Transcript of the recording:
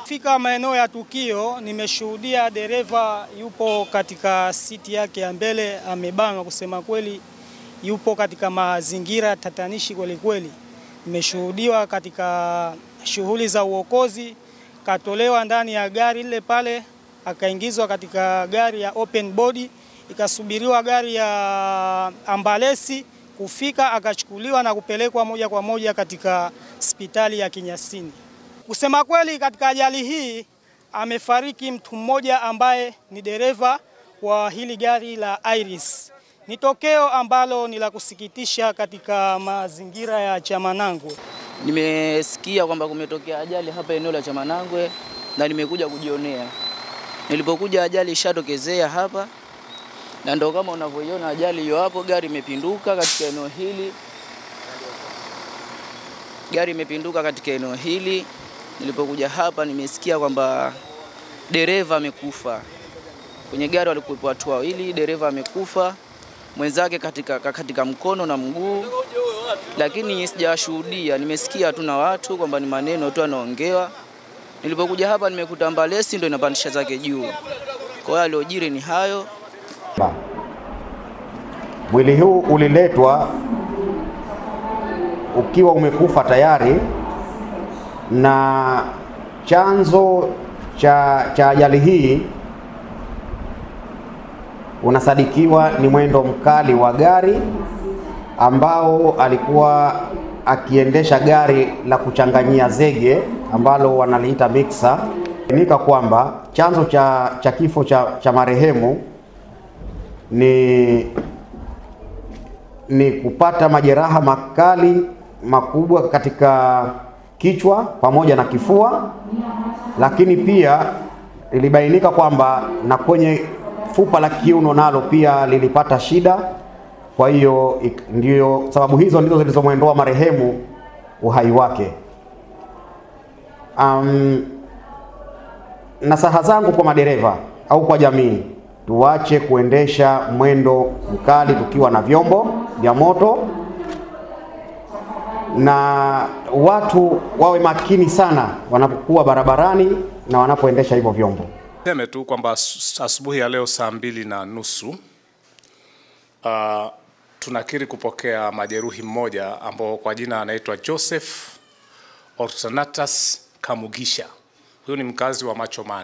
Fika maeneo ya tukio, nimeshuhudia dereva yupo katika siti yake ya mbele amebanwa. Kusema kweli yupo katika mazingira tatanishi kweli kweli. Nimeshuhudiwa katika shughuli za uokozi, katolewa ndani ya gari lile pale, akaingizwa katika gari ya open body, ikasubiriwa gari ya ambalesi kufika, akachukuliwa na kupelekwa moja kwa moja katika hospitali ya Kinyasini. Kusema kweli katika ajali hii amefariki mtu mmoja ambaye ni dereva wa hili gari la Iris. Ni tokeo ambalo ni la kusikitisha katika mazingira ya Chamanangwe. Nimesikia kwamba kumetokea ajali hapa eneo la Chamanangwe na nimekuja kujionea. Nilipokuja ajali ishatokezea hapa, na ndio kama unavyoiona ajali hiyo hapo, gari imepinduka katika eneo hili. Gari imepinduka katika eneo hili. Nilipokuja hapa nimesikia kwamba dereva amekufa. Kwenye gari walikuwepo watu wawili, dereva amekufa, mwenzake katika mkono na mguu. Lakini sijashuhudia, nimesikia tu na watu kwamba ni maneno tu yanaongewa. Nilipokuja hapa nimekuta ambalesi ndio inapandisha zake juu. Kwa hiyo aliyojiri ni hayo. Mwili huu uliletwa ukiwa umekufa tayari, na chanzo cha ajali hii unasadikiwa ni mwendo mkali wa gari ambao alikuwa akiendesha gari la kuchanganyia zege ambalo wanaliita mixer. Nika kwamba chanzo cha kifo cha marehemu ni kupata majeraha makali makubwa katika kichwa pamoja na kifua, lakini pia ilibainika kwamba na kwenye fupa la kiuno nalo pia lilipata shida. Kwa hiyo ndio sababu hizo ndizo zilizomwondoa marehemu uhai wake. Nasaha zangu kwa madereva au kwa jamii, tuache kuendesha mwendo mkali tukiwa na vyombo vya moto, na watu wawe makini sana wanapokuwa barabarani na wanapoendesha hivyo vyombo. Niseme tu kwamba asubuhi ya leo 2:30 tunakiri kupokea majeruhi mmoja ambao kwa jina anaitwa Joseph Ortanatas Kamugisha. Huyu ni mkazi wa Machomani.